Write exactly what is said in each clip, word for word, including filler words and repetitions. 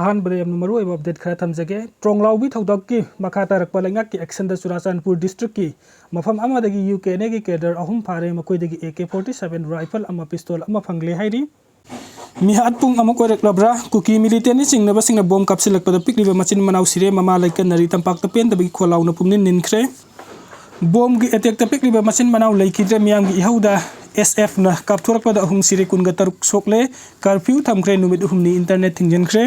ꯑꯍꯥꯟꯕꯗ ꯌꯥꯝꯅ ꯃꯔꯨꯑꯣꯏꯕ ꯑꯞꯗꯦꯠ ꯈꯔ ꯊꯝꯖꯒꯦ꯫ ꯇ꯭ꯔꯣꯡꯂꯥꯎꯕꯤ ꯊꯧꯗꯣꯛꯀꯤ ꯃꯈꯥ ꯇꯥꯔꯛꯄ ꯂꯩꯉꯥꯛꯀꯤ ꯑꯦꯛꯁꯟꯗ ꯆꯨꯔꯥꯆꯥꯟꯄꯨꯔ ꯗꯤꯁꯇ꯭ꯔꯤꯛꯀꯤ ꯃꯐꯝ ꯑꯃꯗꯒꯤ ꯌꯨ ꯀꯦ ꯑꯦꯟ ꯑꯦꯒꯤ ꯀꯦꯗꯔ ꯑꯍꯨꯝ ꯐꯥꯔꯦ꯫ ꯃꯈꯣꯏꯗꯒꯤ A K forty seven rifle ꯑꯃ, ꯄꯤꯁꯇꯣꯜ ꯑꯃ ꯐꯪꯂꯦ ꯍꯥꯏꯔꯤ꯫ ꯃꯤꯍꯥꯠ ꯄꯨꯡ ꯑꯃꯨꯛ ꯑꯣꯏꯔꯛꯂꯕ꯭ꯔꯥ? ꯀꯨꯀꯤ ꯃꯤꯂꯤꯇꯦꯟꯅ ꯆꯤꯡꯅꯕꯁꯤꯡꯅ ꯕꯣꯝ ꯀꯥꯞꯁꯤꯜꯂꯛꯄꯗ ꯄꯤꯛꯂꯤꯕ ꯃꯆꯤꯟ ꯃꯅꯥꯎ ꯁꯤꯔꯦ꯫ ꯃꯃꯥ ꯂꯩꯀꯟꯅꯔꯤ꯫ ꯇꯝꯄꯥꯛꯇ ꯄꯦꯟꯗꯕꯒꯤ ꯈꯣꯜꯂꯥꯎꯅ ꯄꯨꯝꯅꯤꯟ ꯅꯤꯟꯈ꯭ꯔꯦ꯫ ꯕꯣꯝꯒꯤ ꯑꯦꯇꯦꯛꯇ ꯄꯤꯛꯂꯤꯕ ꯃꯆꯤꯟ ꯃꯅꯥꯎ ꯂꯩꯈꯤꯗ꯭ꯔꯦ꯫ ꯃꯤꯌꯥꯝꯒꯤ ꯏꯍꯧꯗ ꯑꯦꯁ ꯑꯦꯐꯅ ꯀꯥꯞꯊꯣꯔꯛꯄꯗ ꯑꯍꯨꯝ ꯁꯤꯔꯦ, ꯀꯨꯟꯒ ꯇꯔꯨꯛ ꯁꯣꯛꯂꯦ꯫ ꯀꯔꯐ꯭ꯌꯨ ꯊꯝꯈ꯭ꯔꯦ꯫ ꯅꯨꯃꯤꯠ ꯑꯍꯨꯝꯅꯤ ꯏꯟꯇꯔꯅꯦꯠ ꯊꯤꯡꯖꯤꯟꯈ꯭ꯔꯦ꯫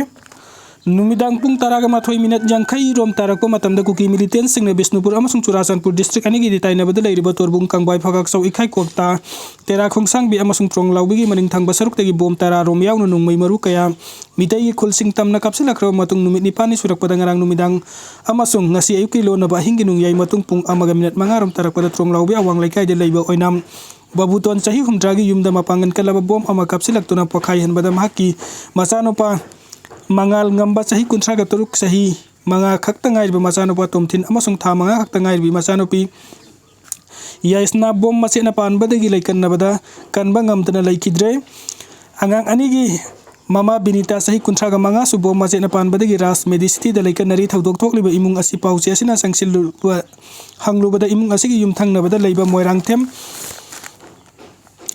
ꯅꯨꯃꯤꯗꯥꯡ ꯄꯨꯡ ꯇꯔꯥꯒ ꯃꯥꯊꯣꯏ ꯃꯤꯅꯠ ꯌꯥꯡꯈꯩ ꯔꯣꯝ ꯇꯥꯔꯛꯄ ꯃꯇꯝꯗ ꯀꯨꯀꯤ ꯃꯤꯂꯤꯇꯦꯟꯁꯤꯡꯅ ꯕꯤꯁꯅꯨꯄꯨꯔ ꯑꯃꯁꯨꯡ ꯆꯨꯔꯥꯆꯥꯟꯄꯨꯔ ꯗꯤꯁꯇ꯭ꯔꯤꯛ ꯑꯅꯤꯒꯤꯗꯤ ꯇꯥꯏꯅꯕꯗ ꯂꯩꯔꯤꯕ ꯇꯣꯔꯕꯨꯡ, ꯀꯪꯕꯥꯏ, ꯐꯒꯥꯛꯆꯧ, ꯏꯈꯥꯏ ꯀꯣꯛꯇꯥ, ꯇꯦꯔꯥ ꯈꯣꯡꯁꯥꯡꯕꯤ ꯑꯃꯁꯨꯡ ꯇ꯭ꯔꯣꯡꯂꯥꯎꯕꯤꯒꯤ ꯃꯅꯤꯡ ꯊꯪꯕ ꯁꯔꯨꯛꯇꯒꯤ ꯕꯣꯝ ꯇꯔꯥ ꯔꯣꯝ ꯌꯥꯎꯅ ꯅꯣꯡꯃꯩ ꯃꯔꯨ ꯀꯌꯥ ꯃꯤꯇꯩꯒꯤ ꯈꯨꯜꯁꯤꯡ ꯇꯝꯅ ꯀꯥꯞꯁꯤꯜꯂꯛꯈ꯭ꯔꯕ ꯃꯇꯨꯡ, ꯅꯨꯃꯤꯠ ꯅꯤꯄꯥꯜꯅꯤ ꯁꯨꯔꯛꯄꯗ ꯉꯔꯥꯡ ꯅꯨꯃꯤꯗꯥꯡ ꯑꯃꯁꯨꯡ ꯉꯁꯤ ꯑꯌꯨꯛꯀꯤ ꯂꯣꯟꯅꯕ ꯑꯍꯤꯡꯒꯤ ꯅꯣꯡꯌꯥꯏ ꯃꯇꯨꯡ ꯄꯨꯡ ꯑꯃꯒ ꯃꯤꯅꯠ ꯃꯉꯥ ꯔꯣꯝ ꯇꯥꯔꯛꯄꯗ ꯇ꯭ꯔꯣꯡꯂꯥꯎꯕꯤ ꯑꯋꯥꯡ ꯂꯩꯀꯥꯏꯗ ꯂꯩꯕ ꯑꯣꯏꯅꯥꯝ ꯕꯥꯕꯨꯇꯣꯟ, ꯆꯍꯤ ꯍꯨꯝꯗ꯭ꯔꯥꯒꯤ ꯌꯨꯝꯗ ꯃꯄꯥꯡꯒꯜ ꯀꯜꯂꯕ ꯕꯣꯝ ꯑꯃ ꯀꯥꯞꯁꯤꯜꯂꯛꯇꯨꯅ ꯄꯣꯈꯥꯏꯍꯟꯕꯗ ꯃꯍꯥꯛꯀꯤ ꯃꯆꯥꯅꯨꯄꯥ ꯃꯉꯥꯜ ꯉꯝꯕ, ꯆꯍꯤ ꯀꯨꯟꯊ꯭ꯔꯥꯒ ꯇꯔꯨꯛ, ꯆꯍꯤ ꯃꯉꯥ ꯈꯛꯇ ꯉꯥꯏꯔꯤꯕ ꯃꯆꯥꯅꯨꯄꯥ ꯇꯣꯝꯊꯤꯟ ꯑꯃꯁꯨꯡ ꯊꯥ ꯃꯉꯥ ꯈꯛꯇ ꯉꯥꯏꯔꯤꯕꯤ ꯃꯆꯥꯅꯨꯄꯤ ꯌꯥꯏꯁꯅꯥ ꯕꯣꯝ ꯃꯆꯦꯠꯅ ꯄꯥꯟꯕꯗꯒꯤ ꯂꯩꯀꯟꯅꯕꯗ ꯀꯟꯕ ꯉꯝꯗꯅ ꯂꯩꯈꯤꯗ꯭ꯔꯦ꯫ ꯑꯉꯥꯡ ꯑꯅꯤꯒꯤ ꯃꯃꯥ ꯕꯤꯅꯤꯇꯥ, ꯆꯍꯤ ꯀꯨꯟꯊ꯭ꯔꯥꯒ ꯃꯉꯥꯁꯨ ꯕꯣꯝ ꯃꯆꯦꯠꯅ ꯄꯥꯟꯕꯗꯒꯤ ꯔꯥꯖ ꯃꯦꯗꯤꯁꯤꯇꯤꯗ ꯂꯩꯀꯟꯅꯔꯤ꯫ ꯊꯧꯗꯣꯛ ꯊꯣꯛꯂꯤꯕ ꯏꯃꯨꯡ ꯑꯁꯤ ꯄꯥꯎꯆꯦ ꯑꯁꯤꯅ ꯆꯪꯁꯤꯜꯂꯨꯕ ꯍꯪꯂꯨꯕꯗ, ꯏꯃꯨꯡ ꯑꯁꯤꯒꯤ ꯌꯨꯝꯊꯪꯅꯕꯗ ꯂꯩꯕ ꯃꯣꯏꯔꯥꯡꯊꯦꯝ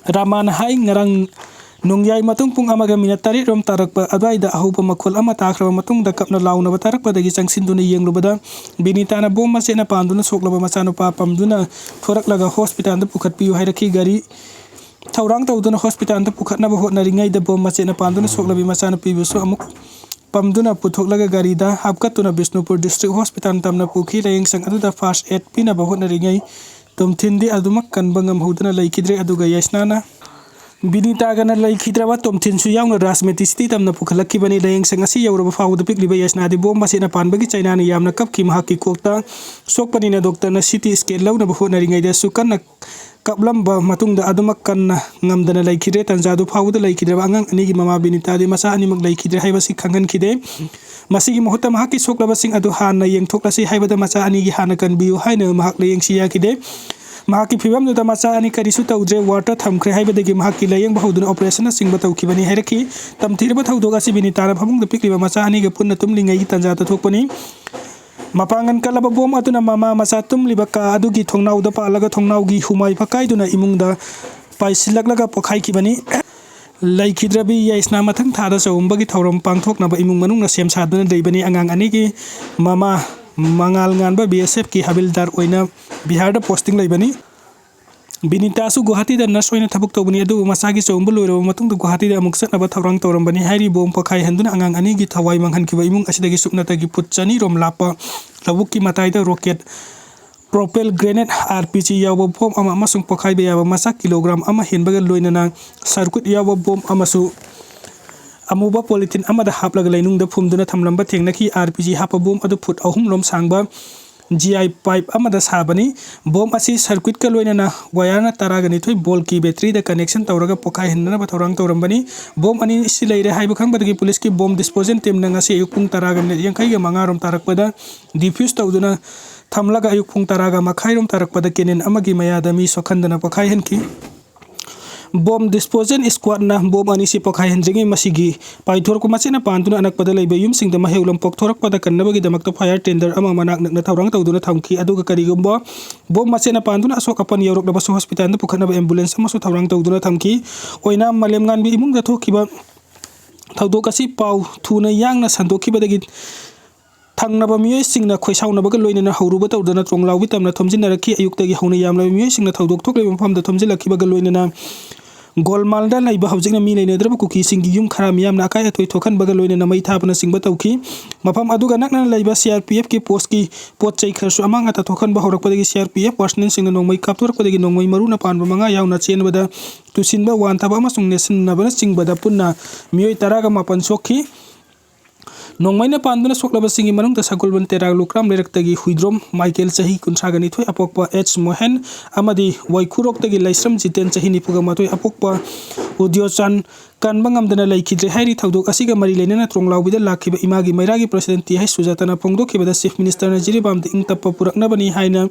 ꯔꯥꯃꯥꯟ ꯍꯥꯏ꯫ ꯉꯔꯥꯡ ꯅꯣꯡꯌꯥꯏ ꯃꯇꯨꯡ ꯄꯨꯡ ꯑꯃꯒ ꯃꯤꯅꯠ ꯇꯔꯦꯠ ꯔꯣꯝ ꯇꯥꯔꯛꯄ ꯑꯗꯨꯋꯥꯏꯗ ꯑꯍꯧꯕ ꯃꯈꯣꯜ ꯑꯃ ꯇꯥꯈ꯭ꯔꯕ ꯃꯇꯨꯡꯗ ꯀꯞꯅ ꯂꯥꯎꯅꯕ ꯇꯥꯔꯛꯄꯗꯒꯤ ꯆꯪꯁꯤꯟꯗꯨꯅ ꯌꯦꯡꯂꯨꯕꯗ, ꯕꯤꯅꯤꯇꯥꯅ ꯕꯣꯝ ꯃꯆꯦꯠꯅ ꯄꯥꯟꯗꯨꯅ ꯁꯣꯛꯂꯕ ꯃꯆꯥꯅꯨꯄꯥ ꯄꯝꯗꯨꯅ ꯊꯣꯔꯛꯂꯒ ꯍꯣꯁꯄꯤꯇꯥꯜꯗ ꯄꯨꯈꯠꯄꯤꯌꯨ ꯍꯥꯏꯔꯛꯈꯤ꯫ ꯒꯥꯔꯤ ꯊꯧꯔꯥꯡ ꯇꯧꯗꯨꯅ ꯍꯣꯁꯄꯤꯇꯥꯜꯗ ꯄꯨꯈꯠꯅꯕ ꯍꯣꯠꯅꯔꯤꯉꯩꯗ ꯕꯣꯝ ꯃꯆꯦꯠꯅ ꯄꯥꯟꯗꯨꯅ ꯁꯣꯛꯂꯕꯤ ꯃꯆꯥꯅꯨꯄꯤꯕꯨꯁꯨ ꯑꯃꯨꯛ ꯄꯝꯗꯨꯅ ꯄꯨꯊꯣꯛꯂꯒ ꯒꯥꯔꯤꯗ ꯍꯥꯞꯀꯠꯇꯨꯅ ꯕꯤꯁꯅꯨꯄꯨꯔ ꯗꯤꯁꯇ꯭ꯔꯤꯛ ꯍꯣꯁꯄꯤꯇꯥꯜ ꯇꯝꯅ ꯄꯨꯈꯤ꯫ ꯂꯥꯌꯦꯡꯁꯪ ꯑꯗꯨꯗ ꯐꯥꯔꯁ ꯑꯦꯗ ꯄꯤꯅꯕ ꯍꯣꯠꯅꯔꯤꯉꯩ ꯇꯣꯝꯊꯤꯟꯗꯤ ꯑꯗꯨꯃꯛ ꯀꯟꯕ ꯉꯝꯍꯧꯗꯅ ꯂꯩꯈꯤꯗ꯭ꯔꯦ꯫ ꯑꯗꯨꯒ ꯌꯥꯏꯁꯅꯥꯅ ꯕꯤꯅꯤꯇꯥꯒꯅ ꯂꯩꯈꯤꯗ꯭ꯔꯕ ꯇꯣꯝꯊꯤꯟꯁꯨ ꯌꯥꯎꯅ ꯔꯥꯖ ꯃꯦꯗꯤꯁꯤꯇꯤ ꯇꯝꯅ ꯄꯨꯈꯠꯂꯛꯈꯤꯕꯅꯤ꯫ ꯂꯥꯌꯦꯡꯁꯪ ꯑꯁꯤ ꯌꯧꯔꯕ ꯐꯥꯎꯕꯗ ꯄꯤꯛꯂꯤꯕ ꯌꯥꯏꯁꯅꯥꯗꯤ ꯕꯣꯝ ꯃꯆꯦꯠꯅ ꯄꯥꯟꯕꯒꯤ ꯆꯩꯅꯥꯅ ꯌꯥꯝꯅ ꯀꯞꯈꯤ꯫ ꯃꯍꯥꯛꯀꯤ ꯀꯣꯛꯇ ꯁꯣꯛꯄꯅꯤꯅ ꯗꯣꯛꯇꯔꯅ ꯁꯤ ꯇꯤ ꯁ꯭ꯀꯦꯟ ꯂꯧꯅꯕ ꯍꯣꯠꯅꯔꯤꯉꯩꯗꯁꯨ ꯀꯟꯅ ꯀꯞꯂꯝꯕ ꯃꯇꯨꯡꯗ ꯑꯗꯨꯃꯛ ꯀꯟꯅ ꯉꯝꯗꯅ ꯂꯩꯈꯤꯗ꯭ꯔꯦ꯫ ꯇꯥꯟꯖꯥꯗꯨ ꯐꯥꯎꯕꯗ ꯂꯩꯈꯤꯗ꯭ꯔꯕ ꯑꯉꯥꯡ ꯑꯅꯤꯒꯤ ꯃꯃꯥ ꯕꯤꯅꯤꯇꯥꯗꯤ ꯃꯆꯥ ꯑꯅꯤꯃꯛ ꯂꯩꯈꯤꯗ꯭ꯔꯦ ꯍꯥꯏꯕꯁꯤ ꯈꯪꯍꯟꯈꯤꯗꯦ꯫ ꯃꯁꯤꯒꯤ ꯃꯍꯨꯠꯇ ꯃꯍꯥꯛꯀꯤ ꯁꯣꯛꯂꯕꯁꯤꯡ ꯑꯗꯨ ꯍꯥꯟꯅ ꯌꯦꯡꯊꯣꯛꯂꯁꯤ ꯍꯥꯏꯕꯗ ꯃꯆꯥ ꯑꯅꯤꯒꯤ ꯍꯥꯟꯅ ꯀꯟꯕꯤꯌꯨ ꯍꯥꯏꯅ ꯃꯍꯥꯛ ꯂꯥꯌꯦꯡꯁꯤ ꯌꯥꯈꯤꯗꯦ꯫ ꯃꯍꯥꯛꯀꯤ ꯐꯤꯕꯝꯗꯨꯗ ꯃꯆꯥ ꯑꯅꯤ ꯀꯔꯤꯁꯨ ꯇꯧꯗ꯭ꯔꯦ, ꯋꯥꯔꯗꯇ ꯊꯝꯈ꯭ꯔꯦ ꯍꯥꯏꯕꯗꯒꯤ ꯃꯍꯥꯛꯀꯤ ꯂꯥꯌꯦꯡꯕ ꯍꯧꯗꯨꯅ ꯑꯣꯄꯔꯦꯁꯟꯅꯆꯤꯡꯕ ꯇꯧꯈꯤꯕꯅꯤ ꯍꯥꯏꯔꯛꯈꯤ꯫ ꯇꯝꯊꯤꯔꯕ ꯊꯧꯗꯣꯛ ꯑꯁꯤ ꯕꯤꯅꯤꯇꯥꯅ ꯐꯃꯨꯡꯗ ꯄꯤꯛꯂꯤꯕ ꯃꯆꯥ ꯑꯅꯤꯒ ꯄꯨꯟꯅ ꯇꯨꯝꯂꯤꯉꯩꯒꯤ ꯇꯥꯟꯖꯥꯗ ꯊꯣꯛꯄꯅꯤ꯫ ꯃꯄꯥꯡꯒꯜ ꯀꯜꯂꯕ ꯕꯣꯝ ꯑꯗꯨꯅ ꯃꯃꯥ ꯃꯆꯥ ꯇꯨꯝꯂꯤꯕ ꯀꯥ ꯑꯗꯨꯒꯤ ꯊꯣꯡꯅꯥꯎꯗ ꯄꯥꯜꯂꯒ ꯊꯣꯡꯅꯥꯎꯒꯤ ꯍꯨꯃꯥꯏ ꯐꯛꯀꯥꯏꯗꯨꯅ ꯏꯃꯨꯡꯗ ꯄꯥꯏꯁꯤꯜꯂꯛꯂꯒ ꯄꯣꯈꯥꯏꯈꯤꯕꯅꯤ꯫ ꯂꯩꯈꯤꯗ꯭ꯔꯕꯤ ꯌꯥꯏꯁꯅꯥ ꯃꯊꯪ ꯊꯥꯗ ꯆꯥꯎꯝꯕꯒꯤ ꯊꯧꯔꯝ ꯄꯥꯡꯊꯣꯛꯅꯕ ꯏꯃꯨꯡ ꯃꯅꯨꯡꯅ ꯁꯦꯝ ꯁꯥꯗꯨꯅ ꯂꯩꯕꯅꯤ꯫ ꯑꯉꯥꯡ ꯑꯅꯤꯒꯤ ꯃꯃꯥ ꯃꯉꯥꯜ ꯉꯥꯟꯕ ꯕꯤ ꯑꯦꯁ ꯑꯦꯐꯀꯤ ꯍꯕꯤꯜꯗꯥꯔ ꯑꯣꯏꯅ ꯕꯤꯍꯥꯔꯗ ꯄꯣꯁꯇꯤꯡ ꯂꯩꯕꯅꯤ꯫ ꯕꯤꯅꯤꯇꯥꯁꯨ ꯒꯨꯋꯥꯍꯥꯇꯤꯗ ꯅꯔꯁ ꯑꯣꯏꯅ ꯊꯕꯛ ꯇꯧꯕꯅꯤ, ꯑꯗꯨꯕꯨ ꯃꯆꯥꯒꯤ ꯆꯥꯎꯝꯕ ꯂꯣꯏꯔꯕ ꯃꯇꯨꯡꯗ ꯒꯨꯋꯥꯍꯥꯇꯤꯗ ꯑꯃꯨꯛ ꯆꯠꯅꯕ ꯊꯧꯔꯥꯡ ꯇꯧꯔꯝꯕꯅꯤ꯫ ꯍꯥꯏꯔꯤꯕ ꯕꯣꯝ ꯄꯣꯈꯥꯏꯍꯟꯗꯨꯅ ꯑꯉꯥꯡ ꯑꯅꯤꯒꯤ ꯊꯋꯥꯏ ꯃꯥꯡꯍꯟꯈꯤꯕ ꯏꯃꯨꯡ ꯑꯁꯤꯗꯒꯤ ꯁꯨꯞꯅꯇꯒꯤ ꯐꯨꯠ ꯆꯅꯤ ꯔꯣꯝ ꯂꯥꯞꯄ ꯂꯧꯕꯨꯛꯀꯤ ꯃꯇꯥꯏꯗ rocket, propel grenade, R P G ꯌꯥꯎꯕ ꯕꯣꯝ ꯑꯃ ꯑꯃꯁꯨꯡ ꯄꯣꯈꯥꯏꯕ ꯌꯥꯕ ꯃꯆꯥ ꯀꯤꯂꯣꯒ꯭ꯔꯥꯝ ꯑꯃ ꯍꯦꯟꯕꯒ ꯂꯣꯏꯅꯅ ꯁꯔꯀ꯭ꯌꯨꯠ ꯌꯥꯎꯕ ꯕꯣꯝ ꯑꯃꯁꯨ ꯑꯃꯨꯕ ꯄꯣꯂꯤꯊꯤꯟ ꯑꯃꯗ ꯍꯥꯞꯂꯒ ꯂꯩꯅꯨꯡꯗ ꯐꯨꯝꯗꯨꯅ ꯊꯝꯂꯝꯕ ꯊꯦꯡꯅꯈꯤ꯫ ꯑꯥꯔ ꯄꯤ ꯖꯤ ꯍꯥꯞꯄ ꯕꯣꯝ ꯑꯗꯨ ꯐꯨꯠ ꯑꯍꯨꯝ ꯂꯣꯝ ꯁꯥꯡꯕ ꯖꯤ ꯑꯥꯏ ꯄꯥꯏꯞ ꯑꯃꯗ ꯁꯥꯕꯅꯤ꯫ ꯕꯣꯝ ꯑꯁꯤ ꯁꯔꯀ꯭ꯌꯨꯠꯀ ꯂꯣꯏꯅꯅ ꯋꯥꯌꯔꯅ ꯇꯔꯥꯒ ꯅꯤꯊꯣꯏ ꯚꯣꯜꯠꯀꯤ ꯕꯦꯇ꯭ꯔꯤꯗ ꯀꯅꯦꯛꯁꯟ ꯇꯧꯔꯒ ꯄꯣꯈꯥꯏꯍꯟꯅꯅꯕ ꯊꯧꯔꯥꯡ ꯇꯧꯔꯝꯕꯅꯤ꯫ ꯕꯣꯝ ꯑꯅꯤ ꯑꯁꯤ ꯂꯩꯔꯦ ꯍꯥꯏꯕ ꯈꯪꯕꯗꯒꯤ ꯄꯨꯂꯤꯁꯀꯤ ꯕꯣꯝ ꯗꯤꯁꯄꯣꯖꯦꯜ ꯇꯤꯝꯅ ꯉꯁꯤ ꯑꯌꯨꯛ ꯄꯨꯡ ꯇꯔꯥꯒ ꯃꯤꯅꯤꯠ ꯌꯥꯡꯈꯩꯒ ꯃꯉꯥꯔꯣꯝ ꯇꯥꯔꯛꯄꯗ ꯗꯤꯐ꯭ꯌꯨꯁ ꯇꯧꯗꯨꯅ ꯊꯝꯂꯒ ꯑꯌꯨꯛ ꯄꯨꯡ ꯇꯔꯥꯒ ꯃꯈꯥꯏꯔꯣꯝ ꯇꯥꯔꯛꯄꯗ ꯀꯦꯅꯤꯟ ꯑꯃꯒꯤ ꯃꯌꯥꯗ ꯃꯤ ꯁꯣꯛꯍꯟꯗꯅ ꯄꯣꯈꯥꯏꯍꯟꯈꯤ꯫ ꯕꯣꯝ ꯗꯤꯁꯄꯣꯖꯦꯜ ꯁ꯭ꯀ꯭ꯋꯥꯗꯅ ꯕꯣꯝ ꯑꯅꯤꯁꯤ ꯄꯣꯈꯥꯏꯍꯟꯗ꯭ꯔꯤꯉꯩ ꯃꯁꯤꯒꯤ ꯄꯥꯏꯊꯣꯔꯛꯄ ꯃꯆꯦꯠꯅ ꯄꯥꯟꯗꯨꯅ ꯑꯅꯛꯄꯗ ꯂꯩꯕ ꯌꯨꯝꯁꯤꯡꯗ ꯃꯍꯩ ꯑꯃ ꯄꯣꯛꯊꯣꯔꯛꯄꯗ ꯀꯟꯅꯕꯒꯤꯗꯃꯛꯇ ꯐꯥꯌꯔ ꯇꯦꯟꯗꯔ ꯑꯃ ꯃꯅꯥꯛ ꯅꯛꯅ ꯊꯧꯔꯥꯡ ꯇꯧꯗꯨꯅ ꯊꯝꯈꯤ꯫ ꯑꯗꯨꯒ ꯀꯔꯤꯒꯨꯝꯕ ꯕꯣꯝ ꯃꯆꯦꯠꯅ ꯄꯥꯟꯗꯨꯅ ꯑꯁꯣꯛ ꯑꯄꯟ ꯌꯥꯎꯔꯛꯂꯕꯁꯨ ꯍꯣꯁꯄꯤꯇꯥꯜꯗ ꯄꯨꯈꯠꯅꯕ ꯑꯦꯝꯕꯨꯂꯦꯟꯁ ꯑꯃꯁꯨ ꯊꯧꯔꯥꯡ ꯇꯧꯗꯨꯅ ꯊꯝꯈꯤ꯫ ꯑꯣꯏꯅꯥꯝ ꯃꯥꯂꯦꯝꯉꯥꯟꯕꯤ ꯏꯃꯨꯡꯗ ꯊꯣꯛꯈꯤꯕ ꯊꯧꯗꯣꯛ ꯑꯁꯤ ꯄꯥꯎ ꯊꯨꯅ ꯌꯥꯡꯅ ꯁꯟꯗꯣꯛꯈꯤꯕꯗꯒꯤ ꯊꯪꯅꯕ ꯃꯤꯑꯣꯏꯁꯤꯡꯅ ꯈꯣꯏꯁꯥꯎꯅꯕꯒ ꯂꯣꯏꯅꯅ ꯍꯧꯔꯨꯕ ꯇꯧꯗꯅ ꯇ꯭ꯔꯣꯡꯂꯥꯎꯕꯤ ꯇꯝꯅ ꯊꯣꯝꯖꯤꯟꯅꯔꯛꯈꯤ꯫ ꯑꯌꯨꯛꯇꯒꯤ ꯍꯧꯅ ꯌꯥꯝꯂꯕ ꯃꯤꯑꯣꯏꯁꯤꯡꯅ ꯊꯧꯗꯣꯛ ꯊꯣꯛꯂꯤꯕ ꯃꯐꯝꯗ ꯊꯣꯝꯖꯤꯜꯂꯛꯈꯤꯕꯒ ꯂꯣꯏꯅꯅ ꯒꯣꯜꯃꯥꯜꯗ ꯂꯩꯕ ꯍꯧꯖꯤꯛꯅ ꯃꯤ ꯂꯩꯅꯗ꯭ꯔꯕ ꯀꯨꯀꯤꯁꯤꯡꯒꯤ ꯌꯨꯝ ꯈꯔ ꯃꯤꯌꯥꯝꯅ ꯑꯀꯥꯏ ꯑꯇꯣꯏ ꯊꯣꯛꯍꯟꯕꯒ ꯂꯣꯏꯅꯅ ꯃꯩ ꯊꯥꯕꯅꯆꯤꯡꯕ ꯇꯧꯈꯤ꯫ ꯃꯐꯝ ꯑꯗꯨꯒ ꯅꯛꯅꯅ ꯂꯩꯕ ꯁꯤ ꯑꯥꯔ ꯄꯤ ꯑꯦꯐꯀꯤ ꯄꯣꯁꯀꯤ ꯄꯣꯠ ꯆꯩ ꯈꯔꯁꯨ ꯑꯃꯥꯡ ꯑꯇꯥ ꯊꯣꯛꯍꯟꯕ ꯍꯧꯔꯛꯄꯗꯒꯤ ꯁꯤ ꯑꯥꯔ ꯄꯤ ꯑꯦꯐ ꯄꯥꯔꯁꯅꯦꯜꯁꯤꯡꯅ ꯅꯣꯡꯃꯩ ꯀꯥꯞꯊꯣꯔꯛꯄꯗꯒꯤ ꯅꯣꯡꯃꯩ ꯃꯔꯨꯅ ꯄꯥꯟꯕ ꯃꯉꯥ ꯌꯥꯎꯅ ꯆꯦꯟꯕꯗ ꯇꯨꯁꯤꯟꯕ, ꯋꯥꯟꯊꯕ ꯑꯃꯁꯨꯡ ꯅꯦꯠꯁꯤꯟꯅꯕꯅꯆꯤꯡꯕꯗ ꯄꯨꯟꯅ ꯃꯤꯑꯣꯏ ꯇꯔꯥꯒ ꯃꯥꯄꯟ ꯁꯣꯛꯈꯤ꯫ ꯅꯣꯡꯃꯩꯅ ꯄꯥꯟꯗꯨꯅ ꯁꯣꯛꯂꯕꯁꯤꯡꯒꯤ ꯃꯅꯨꯡꯗ ꯁꯒꯣꯜꯕꯟ ꯇꯦꯔꯥ ꯂꯨꯀ꯭ꯔꯥꯝ ꯂꯩꯔꯛꯇꯒꯤ ꯍꯨꯏꯗ꯭ꯔꯣꯝ ꯃꯥꯏꯀꯦꯜ ꯆꯍꯤ ꯀꯨꯟꯊ꯭ꯔꯥꯒ ꯅꯤꯊꯣꯏ ꯑꯄꯣꯛꯄ ꯑꯦꯆ ꯃꯣꯍꯦꯟ ꯑꯃꯗꯤ ꯋꯥꯏꯈꯨꯔꯣꯛꯇꯒꯤ ꯂꯥꯏꯁ꯭ꯔꯝ ꯖꯤꯇꯦꯟ ꯆꯍꯤ ꯅꯤꯐꯨꯒ ꯃꯥꯊꯣꯏ ꯑꯄꯣꯛꯄ ꯎꯗ꯭ꯌꯣꯆꯥꯟ ꯀꯟꯕ ꯉꯝꯗꯅ ꯂꯩꯈꯤꯗ꯭ꯔꯦ ꯍꯥꯏꯔꯤ꯫ ꯊꯧꯗꯣꯛ ꯑꯁꯤꯒ ꯃꯔꯤ ꯂꯩꯅꯅ ꯇ꯭ꯔꯣꯡꯂꯥꯎꯕꯤꯗ ꯂꯥꯛꯈꯤꯕ ꯏꯃꯥꯒꯤ ꯃꯩꯔꯥꯒꯤ ꯄ꯭ꯔꯁꯤꯗꯦꯟ ꯇꯤ ꯍꯩꯆ ꯁꯨꯖꯥꯇꯥꯅ ꯐꯣꯡꯗꯣꯛꯈꯤꯕꯗ ꯆꯤꯐ ꯃꯤꯅꯤꯁꯇꯔꯅ ꯖꯤꯔꯤꯕꯥꯝꯗ ꯏꯪ ꯇꯞꯄ ꯄꯨꯔꯛꯅꯕꯅꯤ ꯍꯥꯏꯅ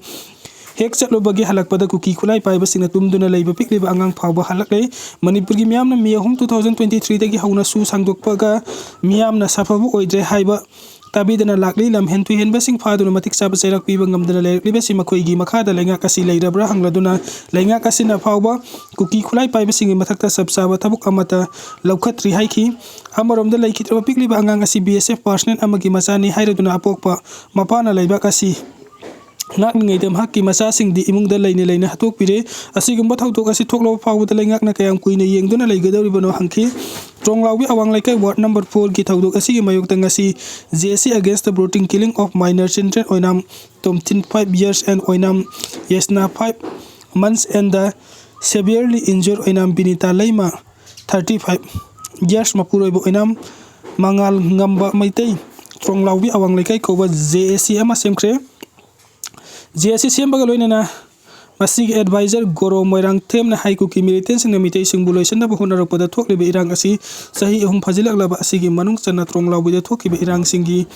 ꯍꯦꯛ ꯆꯠꯂꯨꯕꯒꯤ ꯍꯜꯂꯛꯄꯗ ꯀꯨꯀꯤ ꯈꯨꯠꯂꯥꯏ ꯄꯥꯏꯕꯁꯤꯡꯅ ꯇꯨꯝꯗꯨꯅ ꯂꯩꯕ ꯄꯤꯛꯂꯤꯕ ꯑꯉꯥꯡ ꯐꯥꯎꯕ ꯍꯜꯂꯛꯂꯦ꯫ ꯃꯅꯤꯄꯨꯔꯒꯤ ꯃꯤꯌꯥꯝꯅ ꯃꯦ ꯑꯍꯨꯝ, two thousand twenty three ꯗꯒꯤ ꯍꯧꯅ ꯁꯨ ꯁꯥꯡꯗꯣꯛꯄꯒ ꯃꯤꯌꯥꯝꯅ ꯁꯥꯐꯕ ꯑꯣꯏꯗ꯭ꯔꯦ ꯍꯥꯏꯕ ꯇꯥꯕꯤꯗꯅ ꯂꯥꯛꯂꯤ꯫ ꯂꯝꯍꯦꯟ ꯇꯨꯍꯦꯟꯕꯁꯤꯡ ꯐꯥꯗꯨꯅ ꯃꯇꯤꯛ ꯆꯥꯕ ꯆꯩꯔꯥꯛ ꯄꯤꯕ ꯉꯝꯗꯅ ꯂꯩꯔꯛꯂꯤꯕꯁꯤ ꯃꯈꯣꯏꯒꯤ ꯃꯈꯥꯗ ꯂꯩꯉꯥꯛ ꯑꯁꯤ ꯂꯩꯔꯕ꯭ꯔꯥ ꯍꯪꯂꯗꯨꯅ ꯂꯩꯉꯥꯛ ꯑꯁꯤꯅ ꯐꯥꯎꯕ ꯀꯨꯀꯤ ꯈꯨꯠꯂꯥꯏ ꯄꯥꯏꯕꯁꯤꯡꯒꯤ ꯃꯊꯛꯇ ꯆꯞ ꯆꯥꯕ ꯊꯕꯛ ꯑꯃꯠꯇ ꯂꯧꯈꯠꯇ꯭ꯔꯤ ꯍꯥꯏꯈꯤ꯫ ꯑꯃꯔꯣꯝꯗ ꯂꯩꯈꯤꯗ꯭ꯔꯕ ꯄꯤꯛꯂꯤꯕ ꯑꯉꯥꯡ ꯑꯁꯤ B S F personnel ꯑꯃꯒꯤ ꯃꯆꯥꯅꯤ ꯍꯥꯏꯔꯗꯨꯅ ꯑꯄꯣꯛꯄ ꯃꯄꯥꯅ ꯂꯩꯕꯥꯛ ꯑꯁꯤ ꯉꯥꯛꯂꯤꯉꯩꯗ ꯃꯍꯥꯛꯀꯤ ꯃꯆꯥꯁꯤꯡꯗꯤ ꯏꯃꯨꯡꯗ ꯂꯩꯅ ꯂꯩꯅ ꯍꯥꯠꯇꯣꯛꯄꯤꯔꯦ꯫ ꯑꯁꯤꯒꯨꯝꯕ ꯊꯧꯗꯣꯛ ꯑꯁꯤ ꯊꯣꯛꯂꯕ ꯐꯥꯎꯕꯗ ꯂꯩꯉꯥꯛꯅ ꯀꯌꯥꯝ ꯀꯨꯏꯅ ꯌꯦꯡꯗꯨꯅ ꯂꯩꯒꯗꯧꯔꯤꯕꯅꯣ ꯍꯪꯈꯤ꯫ ꯇ꯭ꯔꯣꯡꯂꯥꯎꯕꯤ ꯑꯋꯥꯡ ꯂꯩꯀꯥꯏ ward number four ꯒꯤ ꯊꯧꯗꯣꯛ ꯑꯁꯤꯒꯤ ꯃꯥꯌꯣꯛꯇ ꯉꯁꯤ J A C against the brutal killing of minor children Oinam Tomthin, five years, and Oinam ꯌꯦꯁꯅꯥ, five months, and the severely injured Oinam Binita Leima, thirty five years, ꯃꯄꯨꯔꯣꯏꯕ ꯑꯣꯏꯅꯥꯝ ꯃꯉꯥꯜ ꯉꯝꯕ ꯃꯩꯇꯩ, ꯇ꯭ꯔꯣꯡꯂꯥꯎꯕꯤ ꯑꯋꯥꯡ ꯂꯩꯀꯥꯏ ꯀꯧꯕ J A C ꯑꯃ ꯁꯦꯝꯈ꯭ꯔꯦ꯫ J A C ꯁꯦꯝꯕꯒ ꯂꯣꯏꯅꯅ ꯃꯁꯤꯒꯤ advisor ꯒꯣꯔꯣ ꯃꯣꯏꯔꯥꯡꯊꯦꯝꯅ ꯍꯥꯏ, ꯀꯨꯀꯤ militantꯁꯤꯡꯅ ꯃꯤꯇꯩꯁꯤꯡꯕꯨ ꯂꯣꯏꯁꯤꯟꯅꯕ ꯍꯣꯠꯅꯔꯛꯄꯗ ꯊꯣꯛꯂꯤꯕ ꯏꯔꯥꯡ ꯑꯁꯤ ꯆꯍꯤ ꯑꯍꯨꯝ ꯐꯥꯖꯤꯜꯂꯛꯂꯕ ꯑꯁꯤꯒꯤ ꯃꯅꯨꯡ ꯆꯟꯅ ꯇ꯭ꯔꯣꯡꯂꯥꯎꯕꯤꯗ ꯊꯣꯛꯈꯤꯕ ꯏꯔꯥꯡꯁꯤꯡꯒꯤ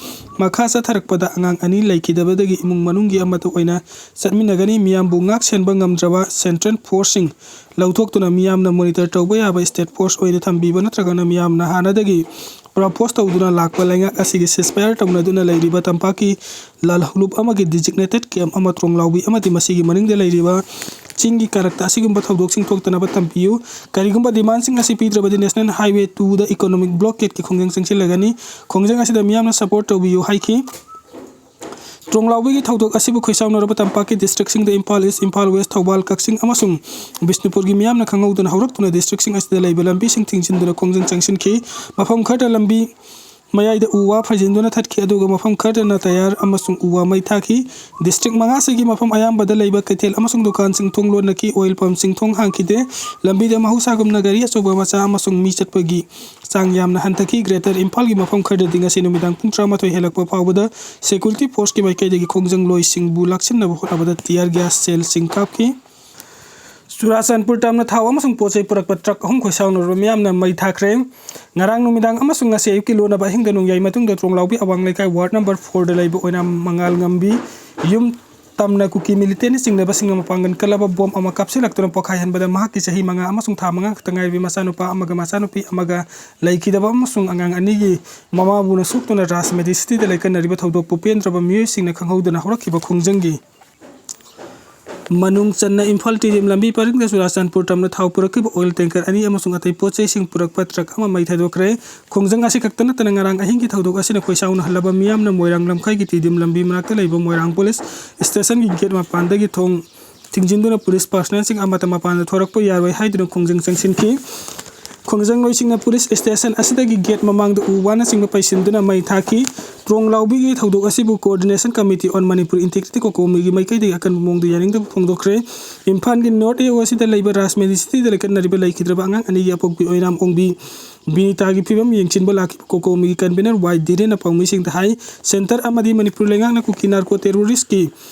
ꯃꯈꯥ ꯆꯠꯊꯔꯛꯄꯗ ꯑꯉꯥꯡ ꯑꯅꯤ ꯂꯩꯈꯤꯗꯕꯗꯒꯤ ꯏꯃꯨꯡ ꯃꯅꯨꯡꯒꯤ ꯑꯃꯠꯇ ꯑꯣꯏꯅ ꯆꯠꯃꯤꯟꯅꯒꯅꯤ꯫ ꯃꯤꯌꯥꯝꯕꯨ ꯉꯥꯛ ꯁꯦꯟꯕ ꯉꯝꯗ꯭ꯔꯕ central forceꯁꯤꯡ ꯂꯧꯊꯣꯛꯇꯨꯅ ꯃꯤꯌꯥꯝꯅ monitor ꯇꯧꯕ ꯌꯥꯕ state force ꯑꯣꯏꯅ ꯊꯝꯕꯤꯕ ꯅꯠꯇ꯭ꯔꯒꯅ ꯃꯤꯌꯥꯝꯅ ꯍꯥꯟꯅꯗꯒꯤ propose ꯇꯧꯗꯨꯅ ꯂꯥꯛꯄ ꯂꯩꯉꯥꯛ ꯑꯁꯤꯒꯤ ceasefire ꯇꯧꯅꯗꯨꯅ ꯂꯩꯔꯤꯕ ꯇꯝꯄꯥꯛꯀꯤ ꯂꯥꯜꯍꯧꯂꯨꯞ ꯑꯃꯒꯤ designated camp ꯑꯃ ꯇ꯭ꯔꯣꯡꯂꯥꯎꯕꯤ ꯑꯃꯗꯤ ꯃꯁꯤꯒꯤ ꯃꯅꯤꯡꯗ ꯂꯩꯔꯤꯕ ꯆꯤꯡꯒꯤ ꯀꯥꯔꯛꯇ ꯑꯁꯤꯒꯨꯝꯕ ꯊꯧꯗꯣꯛꯁꯤꯡ ꯊꯣꯛꯇꯅꯕ ꯊꯝꯕꯤꯌꯨ꯫ ꯀꯔꯤꯒꯨꯝꯕ demandꯁꯤꯡ ꯑꯁꯤ ꯄꯤꯗ꯭ꯔꯕꯗꯤ National Highway twoꯗ economic blockadeꯀꯤ ꯈꯣꯡꯖꯪ ꯆꯪꯁꯤꯜꯂꯒꯅꯤ꯫ ꯈꯣꯡꯖꯪ ꯑꯁꯤꯗ ꯃꯤꯌꯥꯝꯅ support ꯇꯧꯕꯤꯌꯨ ꯍꯥꯏꯈꯤ꯫ ꯇ꯭ꯔꯣꯡꯂꯥꯎꯕꯤꯒꯤ ꯊꯧꯗꯣꯛ ꯑꯁꯤꯕꯨ ꯈꯣꯏꯁꯥꯎꯅꯔꯕ ꯇꯝꯄꯥꯛꯀꯤ districtꯁꯤꯡꯗ ꯏꯝꯐꯥꯜ East, ꯏꯝꯐꯥꯜ West, ꯊꯧꯕꯥꯜ, ꯀꯛꯆꯤꯡ ꯑꯃꯁꯨꯡ ꯕꯤꯁꯅꯨꯄꯨꯔꯒꯤ ꯃꯤꯌꯥꯝꯅ ꯈꯪꯍꯧꯗꯅ ꯍꯧꯔꯛꯇꯨꯅ districtꯁꯤꯡ ꯑꯁꯤꯗ ꯂꯩꯕ ꯂꯝꯕꯤꯁꯤꯡ ꯊꯤꯡꯖꯤꯟꯗꯨꯅ ꯈꯣꯡꯖꯪ ꯆꯪꯁꯤꯟꯈꯤ꯫ ꯃꯐꯝ ꯈꯔꯗ ꯂꯝꯕꯤ ꯃꯌꯥꯏꯗ ꯎ ꯋꯥ ꯐꯩꯖꯤꯟꯗꯨꯅ ꯊꯠꯈꯤ, ꯑꯗꯨꯒ ꯃꯐꯝ ꯈꯔꯗꯅ ꯇꯌꯥꯔ ꯑꯃꯁꯨꯡ ꯎ ꯋꯥ ꯃꯩ ꯊꯥꯈꯤ꯫ District ꯃꯉꯥꯁꯤꯒꯤ ꯃꯐꯝ ꯑꯌꯥꯝꯕꯗ ꯂꯩꯕ ꯀꯩꯊꯦꯜ ꯑꯃꯁꯨꯡ ꯗꯨꯀꯥꯟꯁꯤꯡ ꯊꯣꯡ ꯂꯣꯟꯅꯈꯤ, oil pumpꯁꯤꯡ ꯊꯣꯡ ꯍꯥꯡꯈꯤꯗꯦ꯫ ꯂꯝꯕꯤꯗ ꯃꯍꯧꯁꯥꯒꯨꯝꯅ ꯒꯥꯔꯤ ꯑꯆꯧꯕ, ꯃꯆꯥ ꯑꯃꯁꯨꯡ ꯃꯤ ꯆꯠꯄꯒꯤ ꯆꯥꯡ ꯌꯥꯝꯅ ꯍꯟꯊꯈꯤ꯫ Greater ꯏꯝꯐꯥꯜꯒꯤ ꯃꯐꯝ ꯈꯔꯗꯗꯤ ꯉꯁꯤ ꯅꯨꯃꯤꯗꯥꯡ ꯄꯨꯡ ꯇꯔꯥꯃꯥꯊꯣꯏ ꯍꯦꯜꯂꯛꯄ ꯐꯥꯎꯕꯗ security forceꯀꯤ ꯃꯥꯏꯀꯩꯗꯒꯤ ꯈꯣꯡꯖꯪꯂꯣꯏꯁꯤꯡꯕꯨ ꯂꯥꯛꯁꯤꯟꯅꯕ ꯍꯣꯠꯅꯕꯗ tear gas shellꯁꯤꯡ ꯀꯥꯞꯈꯤ꯫ ꯆꯨꯔꯥꯆꯥꯟꯄꯨꯔ ꯇꯝꯅ ꯊꯥꯎ ꯑꯃꯁꯨꯡ ꯄꯣꯠ ꯆꯩ ꯄꯨꯔꯛꯄ truck ꯑꯍꯨꯝ ꯈꯣꯏꯁꯥꯎꯅꯔꯕ ꯃꯤꯌꯥꯝꯅ ꯃꯩ ꯊꯥꯈ꯭ꯔꯦ꯫ ꯉꯔꯥꯡ ꯅꯨꯃꯤꯗꯥꯡ ꯑꯃꯁꯨꯡ ꯉꯁꯤ ꯑꯌꯨꯛꯀꯤ ꯂꯣꯟꯅꯕ ꯑꯍꯤꯡꯗ ꯅꯣꯡꯌꯥꯏ ꯃꯇꯨꯡꯗ ꯇ꯭ꯔꯣꯡꯂꯥꯎꯕꯤ ꯑꯋꯥꯡ ꯂꯩꯀꯥꯏ ward number fourꯗ ꯂꯩꯕ ꯑꯣꯏꯅꯥꯝ ꯃꯉꯥꯜ ꯉꯝꯕꯤ ꯌꯨꯝ ꯇꯝꯅ ꯀꯨꯀꯤ ꯃꯤꯂꯤꯇꯦꯟꯅ ꯆꯤꯡꯅꯕꯁꯤꯡꯅ ꯃꯄꯥꯡꯒꯜ ꯀꯜꯂꯕ ꯕꯣꯝ ꯑꯃ ꯀꯥꯞꯁꯤꯜꯂꯛꯇꯨꯅ ꯄꯣꯈꯥꯏꯍꯟꯕꯗ ꯃꯍꯥꯛꯀꯤ ꯆꯍꯤ ꯃꯉꯥ ꯑꯃꯁꯨꯡ ꯊꯥ ꯃꯉꯥ ꯈꯛꯇ ꯉꯥꯏꯔꯕꯤ ꯃꯆꯥꯅꯨꯄꯥ ꯑꯃꯒ ꯃꯆꯥꯅꯨꯄꯤ ꯑꯃꯒ ꯂꯩꯈꯤꯗꯕ ꯑꯃꯁꯨꯡ ꯑꯉꯥꯡ ꯑꯅꯤꯒꯤ ꯃꯃꯥꯕꯨꯅ ꯁꯣꯛꯇꯨꯅ ꯔꯥꯖ ꯃꯦꯗꯤꯁꯤꯇꯤꯗ ꯂꯩꯀꯠꯅꯔꯤꯕ ꯊꯧꯗꯣꯛꯄꯨ ꯄꯦꯟꯗ꯭ꯔꯕ ꯃꯤꯑꯣꯏꯁꯤꯡꯅ ꯈꯪꯍꯧꯗꯅ ꯍꯧꯔꯛꯈꯤꯕ ꯈꯣꯡꯖꯪꯒꯤ ꯃꯅꯨꯡ ꯆꯟꯅ ꯏꯝꯐꯥꯜ ꯇꯤꯗꯤꯝ ꯂꯝꯕꯤ ꯄꯔꯤꯡꯗ ꯆꯨꯔꯥꯆꯥꯟꯄꯨꯔ ꯇꯝꯅ ꯊꯥꯎ ꯄꯨꯔꯛꯈꯤꯕ ꯑꯣꯏꯜ ꯇꯦꯡꯀꯔ ꯑꯅꯤ ꯑꯃꯁꯨꯡ ꯑꯇꯩ ꯄꯣꯠ ꯆꯩꯁꯤꯡ ꯄꯨꯔꯛꯄ ꯇ꯭ꯔꯛ ꯑꯃ ꯃꯩ ꯊꯥꯗꯣꯛꯈ꯭ꯔꯦ꯫ ꯈꯣꯡꯖꯪ ꯑꯁꯤ ꯈꯛꯇ ꯅꯠꯇꯅ ꯉꯔꯥꯡ ꯑꯍꯤꯡꯒꯤ ꯊꯧꯗꯣꯛ ꯑꯁꯤꯅ ꯈꯣꯏꯁꯥꯎꯅꯍꯜꯂꯕ ꯃꯤꯌꯥꯝꯅ ꯃꯣꯏꯔꯥꯡ ꯂꯝꯈꯥꯏꯒꯤ ꯇꯤꯗꯤꯝ ꯂꯝꯕꯤ ꯃꯅꯥꯛꯇ ꯂꯩꯕ ꯃꯣꯏꯔꯥꯡ ꯄꯨꯂꯤꯁ ꯁ꯭ꯇꯦꯁꯟꯒꯤ ꯒꯦꯠ ꯃꯄꯥꯟꯗꯒꯤ ꯊꯣꯡ ꯊꯤꯡꯖꯤꯟꯗꯨꯅ ꯄꯨꯂꯤꯁ ꯄꯥꯔꯁꯅꯦꯜꯁꯤꯡ ꯑꯃꯠꯇ ꯃꯄꯥꯟꯗ ꯊꯣꯔꯛꯄ ꯌꯥꯔꯣꯏ ꯍꯥꯏꯗꯨꯅ ꯈꯣꯡꯖꯪ ꯆꯪꯁꯤꯟꯈꯤ꯫ ꯈꯣꯡꯖꯪꯂꯣꯏꯁꯤꯡꯅ ꯄꯨꯂꯤꯁ ꯁ꯭ꯇꯦꯁꯟ ꯑꯁꯤꯗꯒꯤ ꯒꯦꯠ ꯃꯃꯥꯡꯗ ꯎ ꯋꯥꯅꯆꯤꯡꯕ ꯄꯩꯁꯤꯟꯗꯨꯅ ꯃꯩ ꯊꯥꯈꯤ꯫ ꯇ꯭ꯔꯣꯡ ꯂꯥꯎꯕꯤꯒꯤ ꯊꯧꯗꯣꯛ ꯑꯁꯤꯕꯨ Coordination Committee on Manipur Integrity, ꯀꯣꯀꯣꯃꯤꯒꯤ ꯃꯥꯏꯀꯩꯗꯒꯤ ꯑꯀꯟꯕ ꯃꯑꯣꯡꯗ ꯌꯥꯅꯤꯡꯗꯕ ꯐꯣꯡꯗꯣꯛꯈ꯭ꯔꯦ꯫ ꯏꯝꯐꯥꯜꯒꯤ ꯅꯣꯔꯠ ꯑꯦ ꯑꯣ ꯑꯁꯤꯗ ꯂꯩꯕ ꯔꯥꯖ ꯃꯦꯗꯤꯁꯤꯇꯤꯗ ꯂꯩꯀꯠꯅꯔꯤꯕ ꯂꯩꯈꯤꯗ꯭ꯔꯕ ꯑꯉꯥꯡ ꯑꯅꯤꯒꯤ ꯑꯄꯣꯛꯄꯤ ꯑꯣꯏꯅꯥꯝ ꯑꯣꯡꯕꯤ ꯕꯤꯅꯤꯇꯥꯒꯤ ꯐꯤꯕꯝ ꯌꯦꯡꯁꯤꯟꯕ ꯂꯥꯛꯈꯤꯕ ꯀꯣꯀꯣꯃꯤꯒꯤ ꯀꯟꯚꯤꯅꯔ ꯋꯥꯏ ꯙꯤꯔꯦꯟꯅ ꯄꯥꯎꯃꯤꯁꯤꯡꯗ ꯍꯥꯏ꯫ ꯁꯦꯟꯇꯔ ꯑꯃꯗꯤ ꯃꯅꯤꯄꯨꯔ ꯂꯩꯉꯥꯛꯅ ꯀꯨꯀꯤ ꯅꯥꯔꯀꯣ ꯇꯦꯔꯣꯔꯤꯁꯀꯤ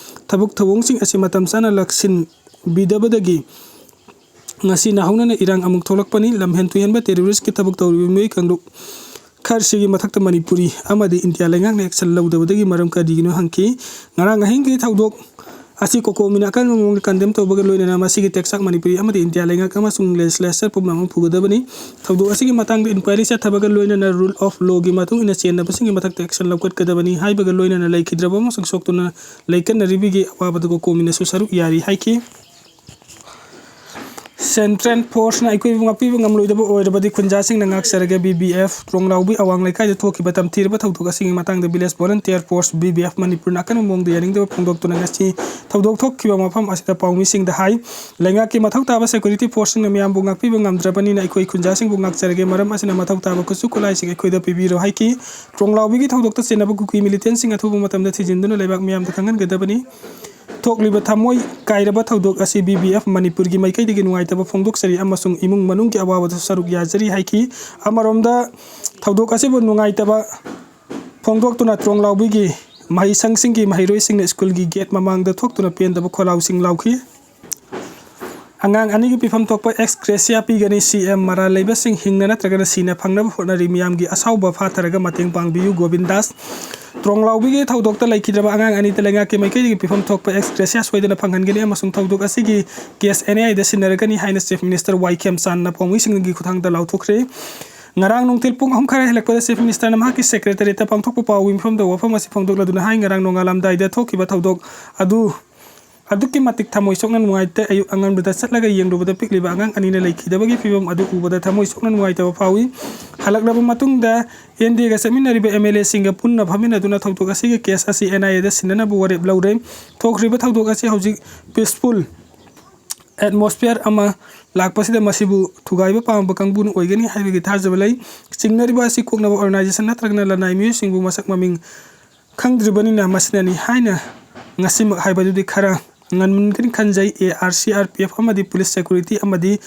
ꯊꯕꯛ ꯊꯧꯑꯣꯡꯁꯤꯡ ꯑꯁꯤ ꯃꯇꯝ ꯆꯥꯅ ꯂꯥꯛꯁꯤꯟꯕꯤꯗꯕꯗꯒꯤ ꯉꯁꯤꯅ ꯍꯧꯅꯅ ꯏꯔꯥꯡ ꯑꯃꯨꯛ ꯊꯣꯛꯂꯛꯄꯅꯤ꯫ ꯂꯝꯍꯦꯟ ꯇꯨꯍꯦꯟꯕ ꯇꯦꯔꯣꯔꯤꯁꯀꯤ ꯊꯕꯛ ꯇꯧꯔꯤꯕ ꯃꯤꯑꯣꯏ ꯀꯥꯡꯂꯨꯞ ꯈꯔꯁꯤꯒꯤ ꯃꯊꯛꯇ ꯃꯅꯤꯄꯨꯔꯤ ꯑꯃꯗꯤ ꯏꯟꯗꯤꯌꯥ ꯂꯩꯉꯥꯛꯅ ꯑꯦꯛꯁꯟ ꯂꯧꯗꯕꯗꯒꯤ ꯃꯔꯝ ꯀꯔꯤꯒꯤꯅꯣ ꯍꯪꯈꯤ꯫ ꯉꯔꯥꯡ ꯑꯍꯤꯡꯒꯤ ꯊꯧꯗꯣꯛ ꯑꯁꯤ ꯀꯣꯀꯣꯃꯤꯅ ꯑꯀꯟꯕ ꯃꯑꯣꯡꯗ ꯀꯟꯗꯦꯝ ꯇꯧꯕꯒ ꯂꯣꯏꯅꯅ ꯃꯁꯤꯒꯤ ꯇꯦꯛꯆꯥꯛ ꯃꯅꯤꯄꯨꯔꯤ ꯑꯃꯗꯤ ꯏꯟꯗꯤꯌꯥ ꯂꯩꯉꯥꯛ ꯑꯃꯁꯨꯡ ꯂꯦꯖꯤꯁꯂꯦꯆꯔ ꯄꯨꯝꯅꯃꯛ ꯐꯨꯒꯗꯕꯅꯤ꯫ ꯊꯧꯗꯣꯛ ꯑꯁꯤꯒꯤ ꯃꯇꯥꯡꯗ ꯏꯟꯀ꯭ꯋꯥꯏꯔꯤ ꯆꯠꯊꯕꯒ ꯂꯣꯏꯅꯅ ꯔꯨꯜ ꯑꯣꯐ ꯂꯣꯒꯤ ꯃꯇꯨꯡ ꯏꯟꯅ ꯆꯦꯟꯅꯕꯁꯤꯡꯒꯤ ꯃꯊꯛꯇ ꯑꯦꯛꯁꯟ ꯂꯧꯈꯠꯀꯗꯕꯅꯤ ꯍꯥꯏꯕꯒ ꯂꯣꯏꯅꯅ ꯂꯩꯈꯤꯗ꯭ꯔꯕ ꯑꯃꯁꯨꯡ ꯁꯣꯛꯇꯨꯅ ꯂꯩꯀꯠꯅꯔꯤꯕꯒꯤ ꯑꯋꯥꯕꯗ ꯀꯣꯀꯣꯃꯤꯅꯁꯨ ꯁꯔꯨꯛ ꯌꯥꯔꯤ ꯍꯥꯏꯈꯤ꯫ ꯁꯦꯟꯇ꯭ꯔꯦꯜ ꯐꯣꯔꯁꯅ ꯑꯩꯈꯣꯏꯕꯨ ꯉꯥꯛꯄꯤꯕ ꯉꯝꯂꯣꯏꯗꯕ ꯑꯣꯏꯔꯕꯗꯤ ꯈꯨꯟꯖꯥꯁꯤꯡꯅ ꯉꯥꯛꯆꯔꯒꯦ꯫ ꯕꯤ ꯕꯤ ꯑꯦꯐ ꯇ꯭ꯔꯣꯡꯂꯥꯎꯕꯤ ꯑꯋꯥꯡ ꯂꯩꯀꯥꯏꯗ ꯊꯣꯛꯈꯤꯕ ꯇꯝꯊꯤꯔꯕ ꯊꯧꯗꯣꯛ ꯑꯁꯤꯒꯤ ꯃꯇꯥꯡꯗ village volunteer force, B B F, ꯃꯅꯤꯄꯨꯔꯅ ꯑꯀꯟꯕ ꯃꯑꯣꯡꯗ ꯌꯥꯅꯤꯡꯗꯕ ꯐꯣꯡꯗꯣꯛꯇꯨꯅ ꯉꯁꯤ ꯊꯧꯗꯣꯛ ꯊꯣꯛꯈꯤꯕ ꯃꯐꯝ ꯑꯁꯤꯗ ꯄꯥꯎꯃꯤꯁꯤꯡꯗ ꯍꯥꯏ꯫ ꯂꯩꯉꯥꯛꯀꯤ ꯃꯊꯧ ꯇꯥꯕ ꯁꯦꯀ꯭ꯌꯨꯔꯤꯇꯤ ꯐꯣꯔꯁꯁꯤꯡꯅ ꯃꯤꯌꯥꯝꯕꯨ ꯉꯥꯛꯄꯤꯕ ꯉꯝꯗ꯭ꯔꯕꯅꯤꯅ ꯑꯩꯈꯣꯏ ꯈꯨꯟꯖꯥꯁꯤꯡꯕꯨ ꯉꯥꯛꯆꯔꯒꯦ꯫ ꯃꯔꯝ ꯑꯁꯤꯅ ꯃꯊꯧ ꯇꯥꯕ ꯈꯨꯠꯁꯨ ꯈꯨꯠꯂꯥꯏꯁꯤꯡ ꯑꯩꯈꯣꯏꯗ ꯄꯤꯕꯤꯔꯣ ꯍꯥꯏꯈꯤ꯫ ꯇ꯭ꯔꯣꯡꯂꯥꯎꯕꯤꯒꯤ ꯊꯧꯗꯣꯛꯇ ꯆꯦꯟꯅꯕ ꯀꯨꯀꯤ ꯃꯤꯂꯤꯇꯦꯟꯁꯤꯡ ꯑꯊꯨꯕ ꯃꯇꯝꯗ ꯊꯤꯖꯤꯟꯗꯨꯅ ꯂꯩꯕꯥꯛ ꯃꯤꯌꯥꯝꯗ ꯈꯪꯍꯟꯒꯗꯕꯅꯤ꯫ ꯊꯣꯛꯂꯤꯕ ꯊꯃꯣꯏ ꯀꯥꯏꯔꯕ ꯊꯧꯗꯣꯛ ꯑꯁꯤ ꯕꯤ ꯕꯤ ꯑꯦꯐ ꯃꯅꯤꯄꯨꯔꯒꯤ ꯃꯥꯏꯀꯩꯗꯒꯤ ꯅꯨꯡꯉꯥꯏꯇꯕ ꯐꯣꯡꯗꯣꯛꯆꯔꯤ ꯑꯃꯁꯨꯡ ꯏꯃꯨꯡ ꯃꯅꯨꯡꯒꯤ ꯑꯋꯥꯕꯗꯁꯨ ꯁꯔꯨꯛ ꯌꯥꯖꯔꯤ ꯍꯥꯏꯈꯤ꯫ ꯑꯃꯔꯣꯝꯗ ꯊꯧꯗꯣꯛ ꯑꯁꯤꯕꯨ ꯅꯨꯡꯉꯥꯏꯇꯕ ꯐꯣꯡꯗꯣꯛꯇꯨꯅ ꯇ꯭ꯔꯣꯡꯂꯥꯎꯕꯤꯒꯤ ꯃꯍꯩꯁꯪꯁꯤꯡꯒꯤ ꯃꯍꯩꯔꯣꯏꯁꯤꯡꯅ ꯁ꯭ꯀꯨꯜꯒꯤ ꯒꯦꯠ ꯃꯃꯥꯡꯗ ꯊꯣꯛꯇꯨꯅ ꯄꯦꯟꯗꯕ ꯈꯣꯜꯂꯥꯎꯁꯤꯡ ꯂꯥꯎꯈꯤ꯫ ꯑꯉꯥꯡ ꯑꯅꯤꯒꯤ ꯄꯤꯐꯝ ꯊꯣꯛꯄ ꯑꯦꯛꯁ ꯒ꯭ꯔꯦꯁꯤꯌꯥ ꯄꯤꯒꯅꯤ꯫ ꯁꯤ ꯑꯦꯝ ꯃꯔꯥꯜ ꯂꯩꯕꯁꯤꯡ ꯍꯤꯡꯅ ꯅꯠꯇ꯭ꯔꯒꯅ ꯁꯤꯅ ꯐꯪꯅꯕ ꯍꯣꯠꯅꯔꯤ꯫ ꯃꯤꯌꯥꯝꯒꯤ ꯑꯁꯥꯎꯕ ꯐꯥꯊꯔꯒ ꯃꯇꯦꯡ ꯄꯥꯡꯕꯤꯌꯨ꯫ ꯒꯣꯕꯤꯟꯗꯥꯁ ꯇ꯭ꯔꯣꯡꯂꯥꯎꯕꯤꯒꯤ ꯊꯧꯗꯣꯛꯇ ꯂꯩꯈꯤꯗ꯭ꯔꯕ ꯑꯉꯥꯡ ꯑꯅꯤꯗ ꯂꯩꯉꯥꯛꯀꯤ ꯃꯥꯏꯀꯩꯗꯒꯤ ꯄꯤꯐꯝ ꯊꯣꯛꯄ ex gratia ꯁꯣꯏꯗꯅ ꯐꯪꯍꯟꯒꯅꯤ ꯑꯃꯁꯨꯡ ꯊꯧꯗꯣꯛ ꯑꯁꯤꯒꯤ case N I A ꯗ ꯁꯤꯟꯅꯔꯒꯅꯤ ꯍꯥꯏꯅ Chief Minister ꯋꯥꯏ ꯈꯦꯝꯆꯥꯟꯅ ꯄꯥꯎꯃꯤꯁꯤꯡꯒꯤ ꯈꯨꯠꯊꯥꯡꯗ ꯂꯥꯎꯊꯣꯛꯈ꯭ꯔꯦ꯫ ꯉꯔꯥꯡ ꯅꯨꯡꯊꯤꯜ ꯄꯨꯡ ꯑꯍꯨꯝ ꯈꯔ ꯍꯦꯜꯂꯛꯄꯗ Chief Minister ꯅ ꯃꯍꯥꯛꯀꯤ Secretariat ꯇ ꯄꯥꯡꯊꯣꯛꯄ ꯄꯥꯎꯒꯤ ꯃꯤꯐꯝꯗ ꯋꯥꯐꯝ ꯑꯁꯤ ꯐꯣꯡꯗꯣꯛꯂꯗꯨꯅ ꯍꯥꯏ, ꯉꯔꯥꯡ ꯅꯣꯡꯉꯥꯜꯂꯝꯗꯥꯏꯗ ꯊꯣꯛꯈꯤꯕ ꯊꯧꯗꯣꯛ ꯑꯗꯨ ꯑꯗꯨꯛꯀꯤ ꯃꯇꯤꯛ ꯊꯃꯣꯏ ꯁꯣꯛꯅ ꯅꯨꯡꯉꯥꯏꯇꯦ꯫ ꯑꯌꯨꯛ ꯑꯉꯟꯕꯗ ꯆꯠꯂꯒ ꯌꯦꯡꯂꯨꯕꯗ ꯄꯤꯛꯂꯤꯕ ꯑꯉꯥꯡ ꯑꯅꯤꯅ ꯂꯩꯈꯤꯗꯕꯒꯤ ꯐꯤꯕꯝ ꯑꯗꯨ ꯎꯕꯗ ꯊꯃꯣꯏ ꯁꯣꯛꯅ ꯅꯨꯡꯉꯥꯏꯇꯕ ꯐꯥꯎꯏ꯫ ꯍꯜꯂꯛꯂꯕ ꯃꯇꯨꯡꯗ N D A ꯒ ꯆꯠꯃꯤꯟꯅꯔꯤꯕ M L A ꯁꯤꯡꯒ ꯄꯨꯟꯅ ꯐꯝꯃꯤꯟꯅꯗꯨꯅ ꯊꯧꯗꯣꯛ ꯑꯁꯤꯒꯤ case ꯑꯁꯤ N I A ꯗ ꯁꯤꯟꯅꯅꯕ ꯋꯥꯔꯦꯞ ꯂꯧꯔꯦ꯫ ꯊꯣꯛꯈ꯭ꯔꯤꯕ ꯊꯧꯗꯣꯛ ꯑꯁꯤ ꯍꯧꯖꯤꯛ peaceful atmosphere ꯑꯃ ꯂꯥꯛꯄꯁꯤꯗ ꯃꯁꯤꯕꯨ ꯊꯨꯒꯥꯏꯕ ꯄꯥꯝꯕ ꯀꯥꯡꯕꯨꯅ ꯑꯣꯏꯒꯅꯤ ꯍꯥꯏꯕꯒꯤ ꯊꯥꯖꯕ ꯂꯩ꯫ ꯆꯤꯡꯅꯔꯤꯕ ꯑꯁꯤ ꯀꯣꯛꯅꯕ organization ꯅꯠꯇ꯭ꯔꯒꯅ ꯂꯅꯥꯏ ꯃꯤꯑꯣꯏꯁꯤꯡꯕꯨ ꯃꯁꯛ ꯃꯃꯤꯡ ꯈꯪꯗ꯭ꯔꯤꯕꯅꯤꯅ ꯃꯁꯤꯅꯅꯤ ꯍꯥꯏꯅ ꯉꯁꯤꯃꯛ ꯍꯥꯏꯕꯗꯨꯗꯤ ꯈꯔ ꯉꯟꯃꯟꯒꯅꯤ ꯈꯟꯖꯩ꯫ A R C R P F ꯑꯃꯗꯤ police security ꯑꯃꯗꯤ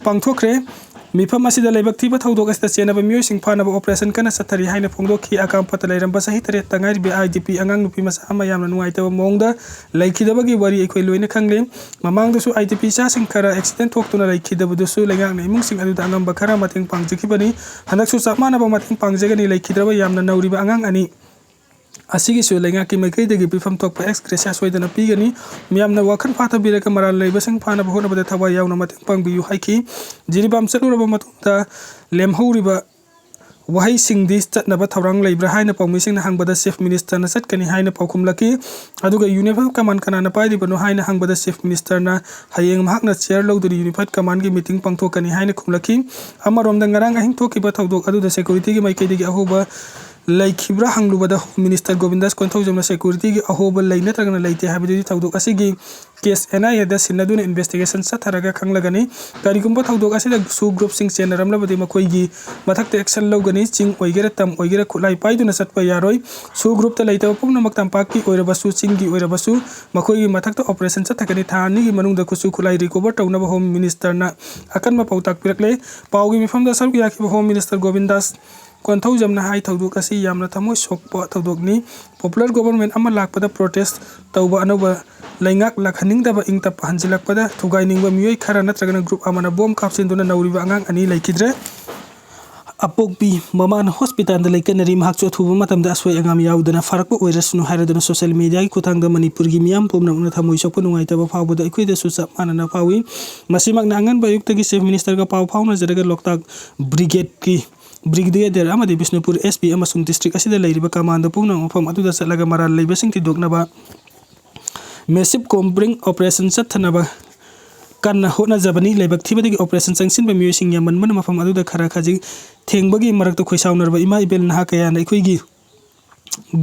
ꯄꯥꯡꯊꯣꯛꯈ꯭ꯔꯦ꯫ ꯃꯤꯐꯝ ꯑꯁꯤꯗ ꯂꯥꯏꯕꯛ ꯊꯤꯕ ꯊꯧꯗꯣꯛ ꯑꯁꯤꯗ ꯆꯦꯟꯅꯕ ꯃꯤꯑꯣꯏꯁꯤꯡ ꯐꯥꯅꯕ operation ꯀꯟꯅ ꯆꯠꯊꯔꯤ ꯍꯥꯏꯅ ꯐꯣꯡꯗꯣꯛꯈꯤ꯫ ꯑꯀꯥꯝꯄꯠꯇ ꯂꯩꯔꯝꯕ ꯆꯍꯤ ꯇꯔꯦꯠꯇ ꯉꯥꯏꯔꯤꯕ I D P ꯑꯉꯥꯡ ꯅꯨꯄꯤ ꯃꯆꯥ ꯑꯃ ꯌꯥꯝꯅ ꯅꯨꯡꯉꯥꯏꯇꯕ ꯃꯑꯣꯡꯗ ꯂꯩꯈꯤꯗꯕꯒꯤ ꯋꯥꯔꯤ ꯑꯩꯈꯣꯏ ꯂꯣꯏꯅ ꯈꯪꯂꯦ꯫ ꯃꯃꯥꯡꯗꯁꯨ I D P ꯏꯆꯥꯁꯤꯡ ꯈꯔ accident ꯊꯣꯛꯇꯨꯅ ꯂꯩꯈꯤꯗꯕꯗꯨꯁꯨ ꯂꯩꯉꯥꯛꯅ ꯏꯃꯨꯡꯁꯤꯡ ꯑꯗꯨꯗ ꯑꯉꯝꯕ ꯈꯔ ꯃꯇꯦꯡ ꯄꯥꯡꯖꯈꯤꯕꯅꯤ꯫ ꯍꯟꯗꯛꯁꯨ ꯆꯞ ꯃꯥꯟꯅꯕ ꯃꯇꯦꯡ ꯄꯥꯡꯖꯒꯅꯤ꯫ ꯂꯩꯈꯤꯗ꯭ꯔꯕ ꯌꯥꯝꯅ ꯅꯧꯔꯤꯕ ꯑꯉꯥꯡ ꯑꯅꯤ ꯑꯁꯤꯒꯤꯁꯨ ꯂꯩꯉꯥꯛꯀꯤ ꯃꯥꯏꯀꯩꯗꯒꯤ ꯄꯤꯐꯝ ꯊꯣꯛꯄ ex gratia ꯁꯣꯏꯗꯅ ꯄꯤꯒꯅꯤ꯫ ꯃꯤꯌꯥꯝꯅ ꯋꯥꯈꯜ ꯐꯥꯊꯕꯤꯔꯒ ꯃꯔꯥꯜ ꯂꯩꯕꯁꯤꯡ ꯐꯥꯅꯕ ꯍꯣꯠꯅꯕꯗ ꯊꯋꯥꯏ ꯌꯥꯎꯅ ꯃꯇꯦꯡ ꯄꯥꯡꯕꯤꯌꯨ ꯍꯥꯏꯈꯤ꯫ ꯖꯤꯔꯤꯕꯥꯝ ꯆꯠꯂꯨꯔꯕ ꯃꯇꯨꯡꯗ ꯂꯦꯝꯍꯧꯔꯤꯕ ꯋꯥꯍꯩꯁꯤꯡꯗꯤ ꯆꯠꯅꯕ ꯊꯧꯔꯥꯡ ꯂꯩꯕ꯭ꯔꯥ ꯍꯥꯏꯅ ꯄꯥꯎꯃꯤꯁꯤꯡꯅ ꯍꯪꯕꯗ Chief Minister ꯅ ꯆꯠꯀꯅꯤ ꯍꯥꯏꯅ ꯄꯥꯎꯈꯨꯝꯂꯛꯈꯤ꯫ ꯑꯗꯨꯒ Unified Command ꯀꯅꯥꯅ ꯄꯥꯏꯔꯤꯕꯅꯣ ꯍꯥꯏꯅ ꯍꯪꯕꯗ Chief Minister ꯅ ꯍꯌꯦꯡ ꯃꯍꯥꯛꯅ chair ꯂꯧꯗꯨꯅ Unified Command ꯒꯤ meeting ꯄꯥꯡꯊꯣꯛꯀꯅꯤ ꯍꯥꯏꯅ ꯈꯨꯝꯂꯛꯈꯤ꯫ ꯑꯃꯔꯣꯝꯗ ꯉꯔꯥꯡ ꯑꯍꯤꯡ ꯊꯣꯛꯈꯤꯕ ꯊꯧꯗꯣꯛ ꯑꯗꯨꯗ security ꯒꯤ ꯃꯥꯏꯀꯩꯗꯒꯤ ꯑꯍꯣꯕ ꯂꯩꯈꯤꯕ꯭ꯔꯥ ꯍꯪꯂꯨꯕꯗ Home Minister ꯒꯣꯕꯤꯟꯗꯥꯁ ꯀꯣꯟꯊꯧꯖꯝꯅ security ꯒꯤ ꯑꯍꯣꯕ ꯂꯩ ꯅꯠꯇ꯭ꯔꯒꯅ ꯂꯩꯇꯦ ꯍꯥꯏꯕꯗꯨꯗꯤ ꯊꯧꯗꯣꯛ ꯑꯁꯤꯒꯤ case N I A the ꯁꯤꯟꯅꯗꯨꯅ investigation ꯆꯠꯊꯔꯒ ꯈꯪꯂꯒꯅꯤ꯫ ꯀꯔꯤꯒꯨꯝꯕ ꯊꯧꯗꯣꯛ ꯑꯁꯤꯗ SoO group ꯁꯤꯡ ꯆꯦꯟꯅꯔꯝꯂꯕꯗꯤ ꯃꯈꯣꯏꯒꯤ ꯃꯊꯛꯇ action ꯂꯧꯒꯅꯤ꯫ ꯆꯤꯡ ꯑꯣꯏꯒꯦꯔꯥ ꯇꯝ ꯑꯣꯏꯒꯦꯔꯥ ꯈꯨꯠꯂꯥꯏ ꯄꯥꯏꯗꯨꯅ ꯆꯠꯄ ꯌꯥꯔꯣꯏ꯫ SoO group ꯇ ꯂꯩꯇꯕ ꯄꯨꯝꯅꯃꯛ ꯇꯝꯄꯥꯛꯀꯤ ꯑꯣꯏꯔꯕꯁꯨ ꯆꯤꯡꯒꯤ ꯑꯣꯏꯔꯕꯁꯨ ꯃꯈꯣꯏꯒꯤ ꯃꯊꯛꯇ operation ꯆꯠꯊꯒꯅꯤ꯫ ꯊꯥ ꯑꯅꯤꯒꯤ ꯃꯅꯨꯡꯗ ꯈꯨꯠꯁꯨ ꯈꯨꯠꯂꯥꯏ recover ꯇꯧꯅꯕ Home Minister ꯅ ꯑꯀꯟꯕ ꯄꯥꯎꯇꯥꯛ ꯄꯤꯔꯛꯂꯦ꯫ ꯄꯥꯎꯒꯤ ꯃꯤꯐꯝꯗ ꯁꯔꯨꯛ ꯌꯥꯈꯤꯕ Home Minister ꯒꯣꯕꯤꯟꯗꯥꯁ ꯀꯣꯟꯊꯧꯖꯝꯅ ꯍꯥꯏ, ꯊꯧꯗꯣꯛ ꯑꯁꯤ ꯌꯥꯝꯅ ꯊꯃꯣꯏ ꯁꯣꯛꯄ ꯊꯧꯗꯣꯛꯅꯤ꯫ Popular government ꯑꯃ ꯂꯥꯛꯄꯗ protest ꯇꯧꯕ, ꯑꯅꯧꯕ ꯂꯩꯉꯥꯛ ꯂꯥꯛꯍꯟꯅꯤꯡꯗꯕ, ꯏꯪ ꯇꯞꯄ ꯍꯟꯖꯤꯜꯂꯛꯄꯗ ꯊꯨꯒꯥꯏꯅꯤꯡꯕ ꯃꯤꯑꯣꯏ ꯈꯔ ꯅꯠꯇ꯭ꯔꯒꯅ group ꯑꯃꯅ bomb ꯀꯥꯞꯁꯤꯟꯗꯨꯅ ꯅꯧꯔꯤꯕ ꯑꯉꯥꯡ ꯑꯅꯤ ꯂꯩꯈꯤꯗ꯭ꯔꯦ꯫ ꯑꯄꯣꯛꯄꯤ ꯃꯃꯥꯅ ꯍꯣꯁꯄꯤꯇꯥꯜꯗ ꯂꯩꯀꯠꯅꯔꯤ꯫ ꯃꯍꯥꯛꯁꯨ ꯑꯊꯨꯕ ꯃꯇꯝꯗ ꯑꯁꯣꯏ ꯑꯉꯥꯝ ꯌꯥꯎꯗꯅ ꯐꯔꯛꯄ ꯑꯣꯏꯔꯁꯅꯨ ꯍꯥꯏꯔꯗꯨꯅ ꯁꯣꯁꯤꯌꯦꯜ ꯃꯤꯗꯤꯌꯥꯒꯤ ꯈꯨꯠꯊꯥꯡꯗ ꯃꯅꯤꯄꯨꯔꯒꯤ ꯃꯤꯌꯥꯝ ꯄꯨꯝꯅꯃꯛꯅ ꯊꯃꯣꯏ ꯁꯣꯛꯄ ꯅꯨꯡꯉꯥꯏꯇꯕ ꯐꯥꯎꯕꯗ ꯑꯩꯈꯣꯏꯗꯁꯨ ꯆꯞ ꯃꯥꯟꯅꯅ ꯐꯥꯎꯏ꯫ ꯃꯁꯤꯃꯛꯅ ꯑꯉꯟꯕ ꯑꯌꯨꯛꯇꯒꯤ ꯆꯤꯐ ꯃꯤꯅꯤꯁꯇꯔꯒ ꯄꯥꯎ ꯐꯥꯎꯅꯖꯔꯒ ꯂꯣꯛꯇꯥꯛ ꯕ꯭ꯔꯤꯒꯦꯗꯀꯤ ꯕ꯭ꯔꯤꯒꯦꯗꯤꯌꯔ ꯑꯃꯗꯤ ꯕꯤꯁꯅꯨꯄꯨꯔ ꯑꯦꯁ ꯄꯤ ꯑꯃꯁꯨꯡ ꯗꯤꯁꯇ꯭ꯔꯤꯛ ꯑꯁꯤꯗ ꯂꯩꯔꯤꯕ ꯀꯃꯥꯟꯗꯣ ꯄꯨꯝꯅꯃꯛ ꯃꯐꯝ ꯑꯗꯨꯗ ꯆꯠꯂꯒ ꯃꯔꯥꯜ ꯂꯩꯕꯁꯤꯡ ꯊꯤꯗꯣꯛꯅꯕ ꯃꯦꯁꯤꯞ ꯀꯣꯝꯕ꯭ꯔꯤꯡ ꯑꯣꯄꯔꯦꯁꯟ ꯆꯠꯊꯅꯕ ꯀꯟꯅ ꯍꯣꯠꯅꯖꯕꯅꯤ꯫ ꯂꯥꯏꯕꯛ ꯊꯤꯕꯗꯒꯤ ꯑꯣꯄꯔꯦꯁꯟ ꯆꯪꯁꯤꯟꯕ ꯃꯤꯑꯣꯏꯁꯤꯡ ꯌꯥꯝꯃꯟꯕꯅ ꯃꯐꯝ ꯑꯗꯨꯗ ꯈꯔ ꯈꯖꯤꯛ ꯊꯦꯡꯕꯒꯤ ꯃꯔꯛꯇ ꯈꯣꯏꯁꯥꯎꯅꯔꯕ ꯏꯃꯥ ꯏꯕꯦꯜ ꯅꯍꯥ ꯀꯌꯥꯅ ꯑꯩꯈꯣꯏꯒꯤ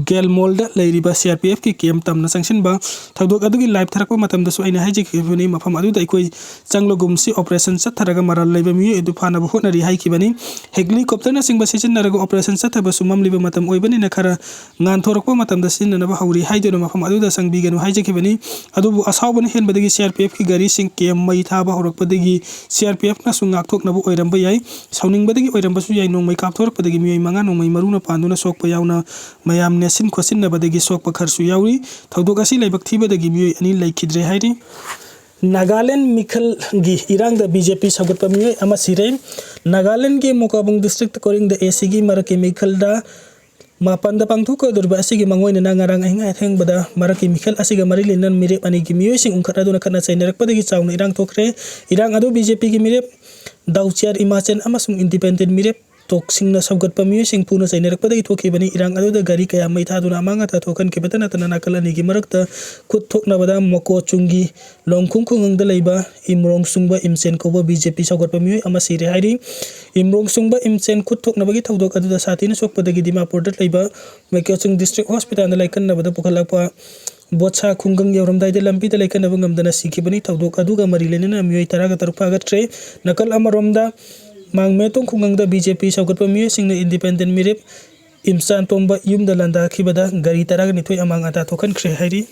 ꯒꯦꯜꯃꯣꯜꯗ ꯂꯩꯔꯤꯕ ꯁꯤ ꯑꯥꯔ ꯄꯤ ꯑꯦꯐꯀꯤ ꯀꯦꯝ ꯇꯝꯅ ꯆꯪꯁꯤꯟꯕ ꯊꯧꯗꯣꯛ ꯑꯗꯨꯒꯤ ꯂꯥꯏꯚ ꯊꯥꯔꯛꯄ ꯃꯇꯝꯗꯁꯨ ꯑꯩꯅ ꯍꯥꯏꯖꯈꯤꯕꯅꯤ, ꯃꯐꯝ ꯑꯗꯨꯗ ꯑꯩꯈꯣꯏ ꯆꯪꯂꯒꯨꯝꯁꯤ, ꯑꯣꯄꯔꯦꯁꯟ ꯆꯠꯊꯔꯒ ꯃꯔꯥꯜ ꯂꯩꯕ ꯃꯤꯑꯣꯏ ꯑꯗꯨ ꯐꯥꯅꯕ ꯍꯣꯠꯅꯔꯤ ꯍꯥꯏꯈꯤꯕꯅꯤ꯫ ꯍꯦꯂꯤꯀꯣꯞꯇꯔꯅꯆꯤꯡꯕ ꯁꯤꯖꯤꯟꯅꯔꯒ ꯑꯣꯄꯔꯦꯁꯟ ꯆꯠꯊꯕꯁꯨ ꯃꯝꯂꯤꯕ ꯃꯇꯝ ꯑꯣꯏꯕꯅꯤꯅ ꯈꯔ ꯉꯥꯟꯊꯣꯔꯛꯄ ꯃꯇꯝꯗ ꯁꯤꯖꯤꯟꯅꯅꯕ ꯍꯧꯔꯤ ꯍꯥꯏꯗꯨꯅ ꯃꯐꯝ ꯑꯗꯨꯗ ꯆꯪꯕꯤꯒꯅꯨ ꯍꯥꯏꯖꯈꯤꯕꯅꯤ꯫ ꯑꯗꯨꯕꯨ ꯑꯁꯥꯎꯕꯅ ꯍꯦꯟꯕꯗꯒꯤ ꯁꯤ ꯑꯥꯔ ꯄꯤ ꯑꯦꯐꯀꯤ ꯒꯥꯔꯤꯁꯤꯡ ꯀꯦꯝ ꯃꯩ ꯊꯥꯕ ꯍꯧꯔꯛꯄꯗꯒꯤ ꯁꯤ ꯑꯥꯔ ꯄꯤ ꯑꯦꯐꯅꯁꯨ ꯉꯥꯛꯊꯣꯛꯅꯕ ꯑꯣꯏꯔꯝꯕ ꯌꯥꯏ, ꯁꯥꯎꯅꯤꯡꯕꯗꯒꯤ ꯑꯣꯏꯔꯝꯕꯁꯨ ꯌꯥꯏ, ꯅꯣꯡꯃꯩ ꯀꯥꯞꯊꯣꯔꯛꯄꯗꯒꯤ ꯃꯤꯑꯣꯏ ꯃꯉꯥ ꯅꯣꯡꯃꯩ ꯃꯔꯨꯅ ꯄꯥꯟꯗꯨꯅ ꯁꯣꯛꯄ ꯌꯥꯎꯅ ꯃꯌꯥꯝ ꯅꯦꯠꯁꯤꯟ ꯈꯣꯠꯆꯤꯟꯅꯕꯗꯒꯤ ꯁꯣꯛꯄ ꯈꯔꯁꯨ ꯌꯥꯎꯔꯤ꯫ ꯊꯧꯗꯣꯛ ꯑꯁꯤ ꯂꯥꯏꯕꯛ ꯊꯤꯕꯗꯒꯤ ꯃꯤꯑꯣꯏ ꯑꯅꯤ ꯂꯩꯈꯤꯗ꯭ꯔꯦ ꯍꯥꯏꯔꯤ꯫ ꯅꯥꯒꯥꯂꯦꯟ ꯃꯤꯈꯜꯒꯤ ꯏꯔꯥꯡꯗ ꯕꯤ ꯖꯦ ꯄꯤ ꯁꯧꯒꯠꯄ ꯃꯤꯑꯣꯏ ꯑꯃ ꯁꯤꯔꯦ꯫ ꯅꯥꯒꯥꯂꯦꯟꯒꯤ ꯃꯣꯀꯥꯕꯨꯡ ꯗꯤꯁꯇ꯭ꯔꯤꯛꯇ ꯀꯣꯔꯤꯡꯗ ꯑꯦ ꯁꯤꯒꯤ ꯃꯔꯛꯀꯤ ꯃꯤꯈꯜꯗ ꯃꯥꯄꯟꯗ ꯄꯥꯡꯊꯣꯛꯀꯗꯧꯔꯤꯕ ꯑꯁꯤꯒꯤ ꯃꯥꯡꯑꯣꯏꯅꯅ ꯉꯔꯥꯡ ꯑꯍꯤꯡ ꯑꯊꯦꯡꯕꯗ ꯃꯔꯛꯀꯤ ꯃꯤꯈꯜ ꯑꯁꯤꯒ ꯃꯔꯤ ꯂꯩꯅꯅ ꯃꯤꯔꯦꯞ ꯑꯅꯤꯒꯤ ꯃꯤꯑꯣꯏꯁꯤꯡ ꯎꯪꯈꯠꯅꯗꯨꯅ ꯈꯠꯅ ꯆꯩꯅꯔꯛꯄꯗꯒꯤ ꯆꯥꯎꯅ ꯏꯔꯥꯡ ꯊꯣꯛꯈ꯭ꯔꯦ꯫ ꯏꯔꯥꯡ ꯑꯗꯨ ꯕꯤ ꯖꯦ ꯄꯤꯒꯤ ꯃꯤꯔꯦꯞ ꯗꯥꯎꯆꯤꯌꯥꯔ ꯏꯃꯥꯆꯦꯟ ꯑꯃꯁꯨꯡ ꯏꯟꯗꯤꯄꯦꯟꯗꯦꯟ ꯃꯤꯔꯦꯞ ꯇꯣꯛꯁꯤꯡꯅ ꯁꯧꯒꯠꯄ ꯃꯤꯑꯣꯏꯁꯤꯡ ꯐꯨꯅ ꯆꯩꯅꯔꯛꯄꯗꯒꯤ ꯊꯣꯛꯈꯤꯕꯅꯤ꯫ ꯏꯔꯥꯡ ꯑꯗꯨꯗ ꯒꯥꯔꯤ ꯀꯌꯥ ꯃꯩ ꯊꯥꯗꯨꯅ ꯑꯃꯥꯡ ꯑꯇꯥ ꯊꯣꯛꯍꯟꯈꯤꯕꯇ ꯅꯠꯇꯅ ꯅꯥꯀꯜ ꯑꯅꯤꯒꯤ ꯃꯔꯛꯇ ꯈꯨꯠ ꯊꯣꯛꯅꯕꯗ ꯃꯣꯀꯣꯆꯨꯡꯒꯤ ꯂꯣꯡꯈꯨꯡ ꯈꯨꯡꯒꯪꯗ ꯂꯩꯕ ꯏꯝꯔꯣꯡ ꯁꯨꯡꯕ ꯏꯝꯆꯦꯟ ꯀꯧꯕ ꯕꯤ ꯖꯦ ꯄꯤ ꯁꯧꯒꯠꯄ ꯃꯤꯑꯣꯏ ꯑꯃ ꯁꯤꯔꯦ ꯍꯥꯏꯔꯤ꯫ ꯏꯝꯔꯣꯡ ꯁꯨꯡꯕ ꯏꯝꯆꯦꯟ ꯈꯨꯠ ꯊꯣꯛꯅꯕꯒꯤ ꯊꯧꯗꯣꯛ ꯑꯗꯨꯗ ꯁꯥꯊꯤꯅ ꯁꯣꯛꯄꯗꯒꯤ ꯗꯤꯃꯥꯄꯨꯔꯗ ꯂꯩꯕ ꯃꯣꯀꯣꯆꯨꯡ ꯗꯤꯁꯇ꯭ꯔꯤꯛ ꯍꯣꯁꯄꯤꯇꯥꯜꯗ ꯂꯥꯏꯀꯠꯅꯕꯗ ꯄꯨꯈꯠꯂꯛꯄ ꯕꯣꯠꯁꯥ ꯈꯨꯡꯒꯪ ꯌꯧꯔꯝꯗꯥꯏꯗ ꯂꯝꯕꯤꯗ ꯂꯥꯏꯀꯠꯅꯕ ꯉꯝꯗꯅ ꯁꯤꯈꯤꯕꯅꯤ꯫ ꯊꯧꯗꯣꯛ ꯑꯗꯨꯒ ꯃꯔꯤ ꯂꯩꯅꯅ ꯃꯤꯑꯣꯏ ꯇꯔꯥꯒ ꯇꯔꯨꯛ ꯐꯥꯒꯠꯈ꯭ꯔꯦ꯫ ꯅꯥꯀꯜ ꯑꯃꯔꯣꯝꯗ ꯃꯥꯡꯃꯦꯇꯣꯡ ꯈꯨꯡꯒꯪꯗ ꯕꯤ ꯖꯦ ꯄꯤ ꯁꯧꯒꯠꯄ ꯃꯤꯑꯣꯏꯁꯤꯡꯅ ꯏꯟꯗꯤꯄꯦꯟꯗꯦꯟ ꯃꯤꯔꯦꯞ ꯏꯝꯆꯥꯟ ꯇꯣꯝꯕ ꯌꯨꯝꯗ ꯂꯥꯟꯗꯥꯈꯤꯕꯗ ꯒꯥꯔꯤ ꯇꯔꯥꯒ ꯅꯤꯊꯣꯏ ꯑꯃꯥꯡ ꯑꯇꯥ ꯊꯣꯛꯍꯟꯈ꯭ꯔꯦ ꯍꯥꯏꯔꯤ꯫